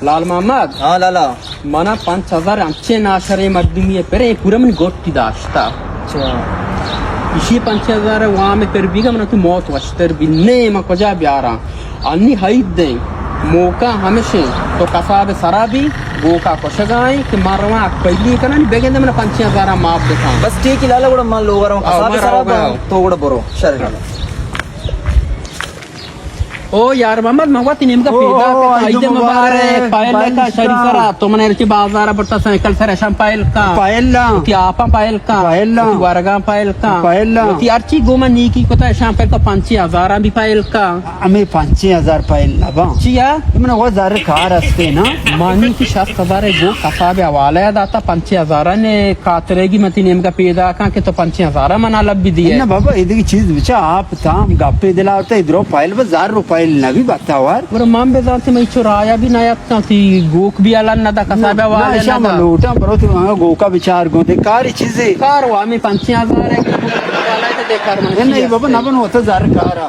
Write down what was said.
لال محمد۔ ہاں لالا۔ منا پنچ ہزار انچیں ناشریں مردمی ء پرے پورا من گوٹی داشتا۔ اچھا۔ ایشی پنچ ہزار وام پر بیگا منا تو موت وشتر بی، نے من کجا بیاراں؟ انی حید دیں، موقع ہمشیں، تو قصاب سرا بی، گوکا کشگائیں کہ من رواں اک پہلی کنن، بگندے منا پنچ ہزار معاف بکن۔ بس ٹھیک ہے لالا، گڑا من لوگ رہا ہوں، آؤ، قصاب سرا با، تو گڑا برو۔ شر۔ او یار محمد، من وتی نیمگا او، پیدا او، کتا، عید عید مبارک، مبارک، پائل کا بھائی شری سرا، تو من ارچی بازار برتا سائیکل سر اشان پائل کا۔ پائل لا۔ وتی آپاں پائل کا۔ پائل لا۔ وتی ورگاں پائل کا۔ پائل لا۔ وتی ہرچی گو من نیکی کتا اشان پائل کا، پنچی ہزاراں بھی پائل کا۔ ہمیں پنچی ہزار پائل لا با۔ چیا؟ من وہ زر کار ہستے نا۔ مانی کی شست ہزار گو قصاب حوالہ داتا، پنچی ہزاراں نے کاترے گی متی نیمگا پیدا کن کہ تو پنچی ہزاراں منا لب بھی دیے۔ نہ بابا، ایدگی چیز بچا آپ تام گپے دلا ہوتا، ادرو پائل با، زار رو پائل نبی بتا وار۔ گڑا من بزانتی من چو رایا بھی نہ یاتکاں، تی گوک بھی الان نہ دا، کسا نہ، بیا نہ، والے نہ اشاں دا۔ لوٹاں، برو تی وہاں گوکا بچار گو دے، کاری چیزے۔ کار وا ہمیں پنچیں ہزار ہے، والے تے دے کار من نہیں، چی نہیں بابا، ہستے؟ نہ بنو، تو زر کارا۔